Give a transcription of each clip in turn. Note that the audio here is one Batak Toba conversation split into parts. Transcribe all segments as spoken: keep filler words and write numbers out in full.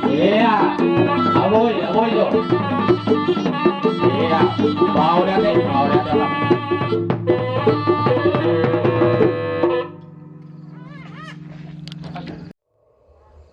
Ia, aboi, aboi do. Ia, bau da te, bau da te.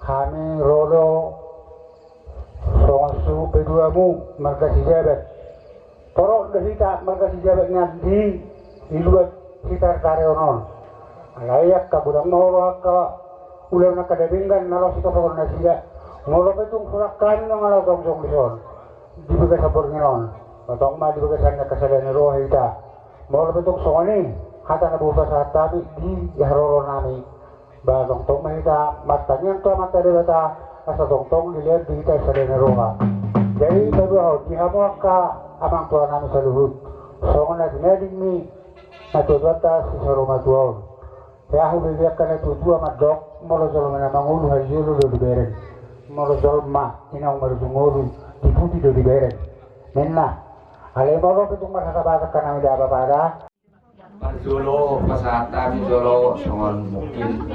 Hami ro do songon suhut paduamu marga Sijabat. Torop do hita marga Sijabat nian di luat hita tareon on. Alai angka godang ma ro angka ulaon angka na denggan na laos sitopot nasida. Molo pe tung surat hami nunga laho jongjong dison di bagasan borngin on, tongtong ma di bagasan ni angka sada ni roha hita. Molo pe tung songon i hata na boi pasahat hami di haroro nami, ba tongtong ma hita martangiang tu Amanta Debata asa tongtong dilehon di hita sada ni roha. Jadi paduahon di hamu angka amang tua nami saluhut, songon na tinading ni natuatuanta si Saro Matua on. Ia hubege angka natuatua mandok, molo jolma na mangolu hajolo do dibereng, molo jolma i naung marujung ngolu di puti do dibereng, ninna. Alai molo pe tung marhata Batak kan nami da apa pada. Parjolo pasahat hami jolo songon mungkin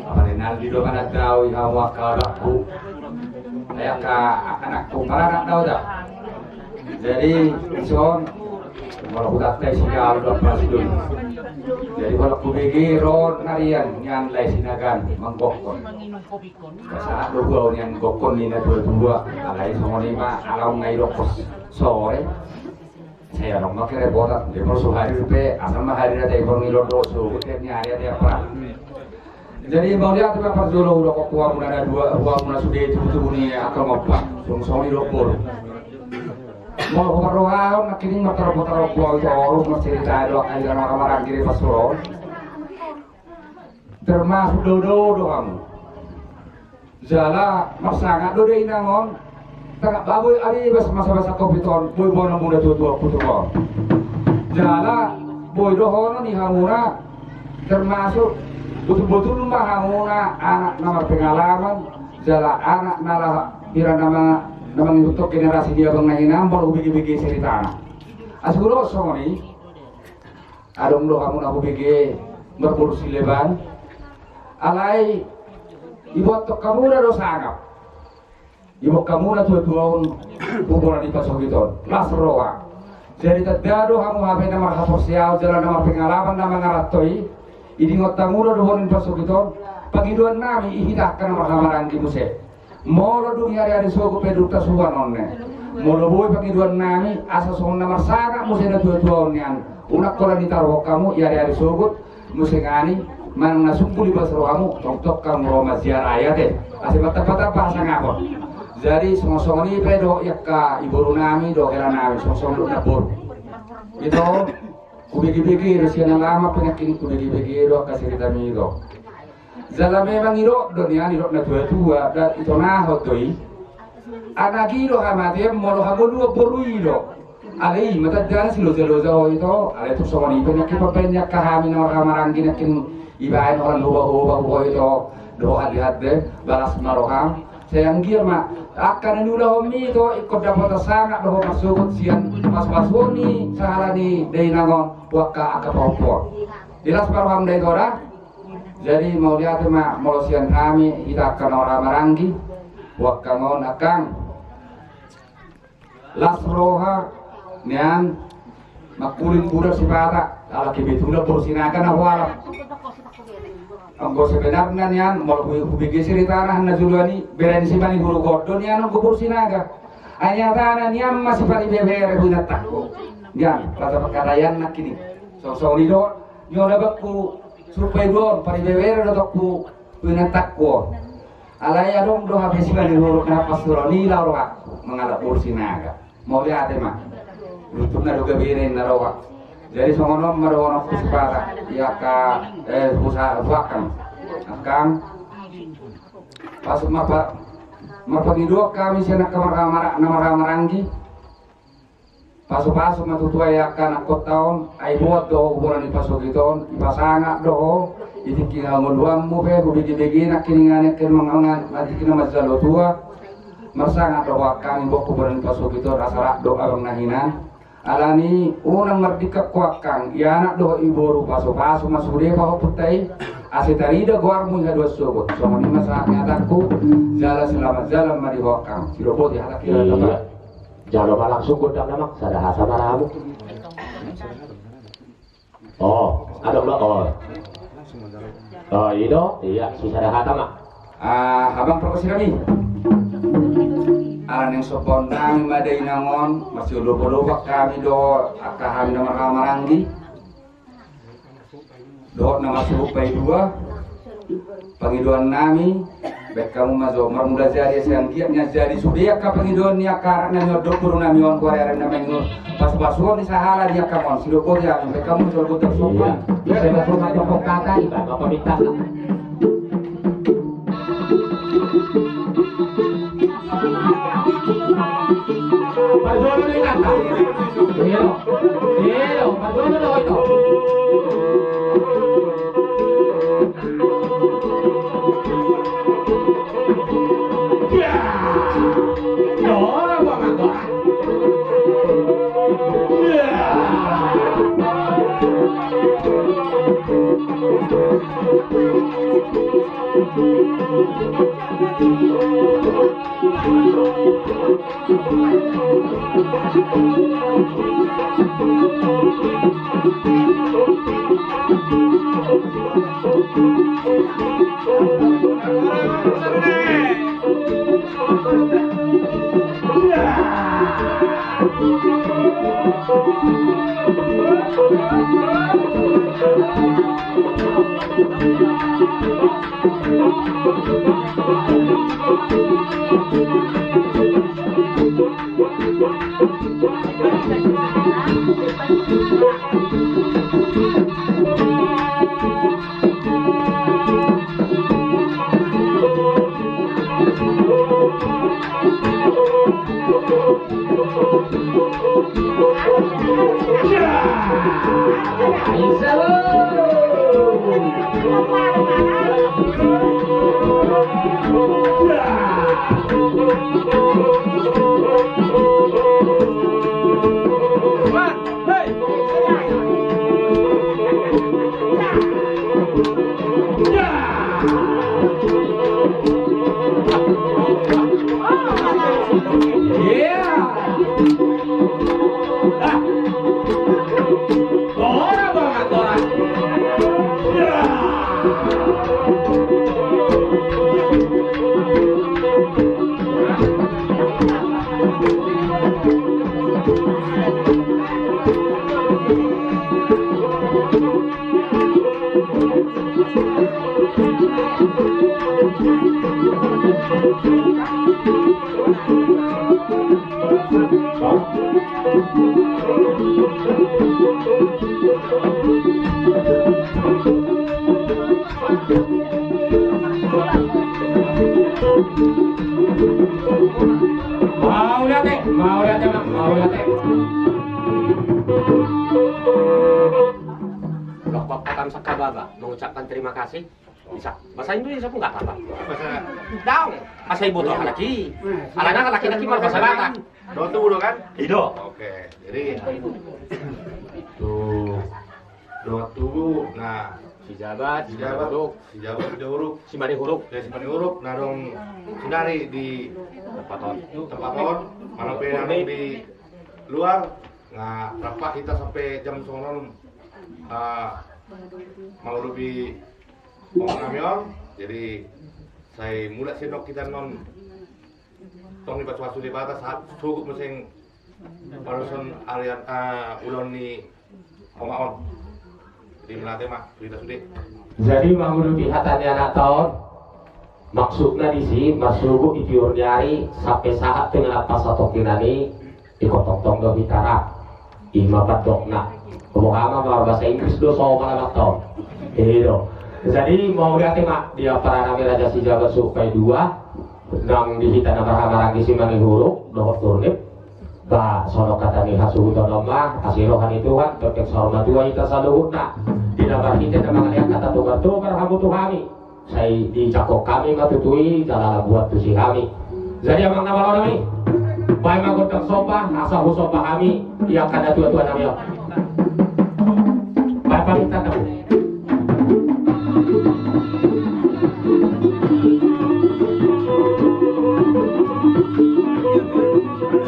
apa Rinaldi do manat dao i hamu angka anakku. Ai angka anakku paranak dao da. Jadi dison molo hudattai si galu do apa sidoli. Jadi molo hubege ro narian nian Lae Sinagan manggokkon. Pasahat do huahu nian gokkon ni natuatua. Alai songon i ma ala unang i dokkos sore. Sai adong ma kerepotan, jadi molo so hadir pe asal ma hadir ate i, molo nidok do so tiap ni ari ate apa. Jadi mauliate ma parjolo hudok huamu na dua, huamu na sude tubutubu ni angka ngompa songon songon i do boru. Molo huparrohahon nangkining martarombo-tarombo au i torus marcerita do angka hita na marhamaranggi di Pasuruon. Termasuk do do do hamu. Jala marsangap do da inang on. Tangkap baboi abibas masa-masa covid on boi boanonmu natuatuangku tu on. Jala boi dohonon ni hamuna termasuk botul-botul ma hamuna anak na marpengalaman jala anak na laho hira na mangihuthon generasi ni abang na inang molo hubege-bege ceritana. Asa hudok songon i. Adong do hamu na hubege marboru sileban. Alai iboto hamuna do sangap. Iboto hamuna tuatua on hubola ni pasogit on las roha. Jadi tanda do hamu hape na marhaporseaon jala na marpengalaman na mangaranto i. Idingot hamuna do boru ni pasogit on. Pangidoan nami i hita angka na marhamaranggi muse. Molo dung i ari-ari sogot pe dung tasuan on ne. Molo boi pangidoan nami asa songon na marsangap muse natuatua on nian. Unang holan ditaruhon hamu i ari-ari sogot muse ngani manang na sumbul i bas rohamu tongtong hamu ro maziarah i ate. Asa martamba-tamba hasangapon. Jadi songon-songon i pe do i angka iboru nami do hela nami songon-songon do na boru. Ito hubege-bege do sian alamat pe nangkin hubege-bege do angka cerita mi do. Jala memang idok do nian idok natuatua da itonahon do i. Anak i do hamatean molo hangoluan boru i do. Alai i ma tandana siloja-loja ho ito alai tung songon i pe nangkin pambaen ni angka hami na marhamaranggi nangkin ibaen holan hoba-hoba ho ito. Dohot hatiha be balas ma roham. Sai anggiat ma angka na niulahon mi ito ingkon dapotan sangap dohot marsogot sian pasu-pasuon ni sahala ni dainang on tu angka angka pahompu on. Di las ma roham da ito da. Jadi mauliate ma molo sian hami hita angka na marhamaranggi tu angka on angkang. Las roha nian mangkuling budak sipata, ala ke betul lah boru Sinaga na hualap. Anggo sebenarna nian, molo hu-, hubege cerita na juluan i, bere ni Simanihuruk do nian anggo boru Sinaga. Ai nyatana nian ma siparibebere hu inantangku. Nian, rasa pangkataion nangkin i. Songon i do, nion abangku, supai do on, paribebere do tongku hu inantangku on. Alai adong do hape Simanihuruk na pas tu roha ni laho rohangku, mangalap boru Sinaga. Mauliate ma. Lututna do gabe ninna roha. Jadi songon on ma dohononku sipata, i angka, eh, husa-, huakang. Akang. Pasu ma pa-, marpangidoan hami sian angka marhaha-, na marhahamaranggi. Pasupasu ma tutu i angka anakkonta on, ai boan do huboran ni pasogit on, dipasangap do ho, di tingki na ngoluanmu pe, hubege-bege nangkin i nangkin mangan, di tingki na manjalo tua, marsangap do ho angka ni boan huboran ni pasogit on, asa rap do abang na hinan. Alani unang mardingkan ho angkang, i anak dohot i boru, pasupasu ma sude pahompunta i, asa tarida goarmu i haduan sogot. Songon i ma sahat ni hatangku, jala selamat jalan ma di ho angkang. Sidok boti hata kira. Iya. Jalo ma langsung gondang nama, sada hata ma hamu. Oh, adong do, oh. Oh, i do, iya, sisada hata ma. Ah, abang parhobas nami. Ala naeng sombaon nami ma da inang on, marsiolopo-lopo hami do, angka hami na marhahamaranggi. Dohot na marsuhut paidua, pangidoan nami, baen hamu ma jo, marmula jadi asa anggiat nian jadi sude angka pangidoan ni angka anak nami on dohot boru nami on, huari ari na mangihut pasupasuon ni sahala di angka on, sidok boti hami, baen hamu ma jo gondang sopa. Iya. Bisa bersumpah topok kata, ibarat apa minta. Mauliate, mauliate, mauliate. Dok, papakan saka baba, mengucapkan terima kasih. Bisa. Bahasa Indonesia pun nggak apa-apa. Bahasa Daong. Bahasa ibu tuh laki. Alana laki-laki mah bahasa Batak. Dua tubuh kan? Ido. Oke. Jadi tuh dua tubuh. Nah, Si Jabat, si Jabat, Huruk. Si Jabat, si Huruk. Si Mani Huruk. Ya, si Mani Huruk, na adong saonari di tempat on. Tempat on, manang pe na adong di luar, nga rap hita sampe jam songon on, ah, mangurupi omak nami on. Jadi, sai mulak sian on hita annon. Tong dipasupasu Debata, sahat sogot muse paluason ari, ah, ulaon ni omak on. Jadi, mauliate ma tu hita sude. Jadi, mangurupi hata ni anakta on, maksudna disi, marsogot di tiur ni ari, sampe sahat tu na pasahat tongkinan i, dipotongtong do hita ra. Ima pandokna. Boha ma, marbahasa Inggris do, so ma na mantong. I do. Jadi, mauliate ma di ampara nami Raja Sijabat Suhut Paidua, nang di hita na marhahamaranggi si Mani Huruk dohot Turnip. Ba, songon hata ni hasuhuton on ma, asi roha ni Tuhan, pepeng saur matua hita saluhutna. Di na marhite na mangalean hata togar-togar hamu tu hami. Sai dijangkon hami ma tutu i, jala lam buat tusi hami. Jadi amang na malo nami, baen ma gondang somba, asa husomba hami di angka na tua-tua nami on. Baen paminta nami.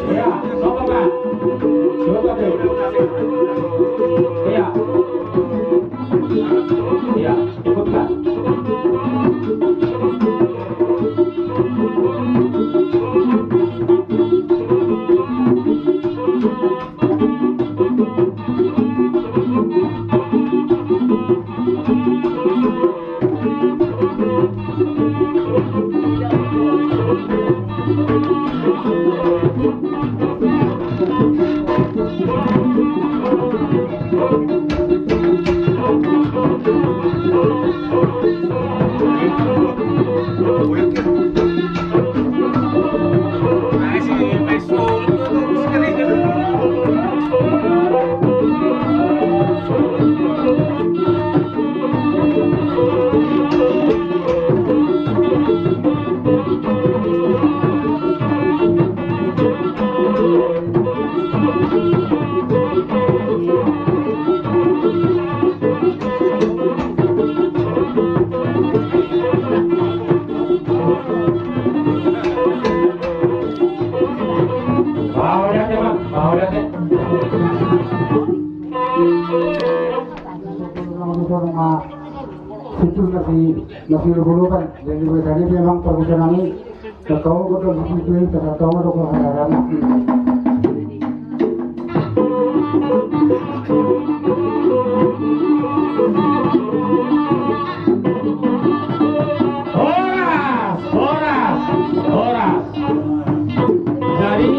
Iya, somba, Pak. Somba, Pak. Iya. Iya. Mauliate, Bang. Mauliate. Situ nasi, nasi lubulukan. Jadi, biasanya memang perbuatan kami Kau betul betul betul betul betul betul. Horas, horas, horas. Jadi,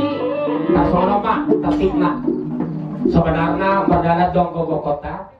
tarsongon on ma, tertib ma. Sebenarna mardalan do gokhonta.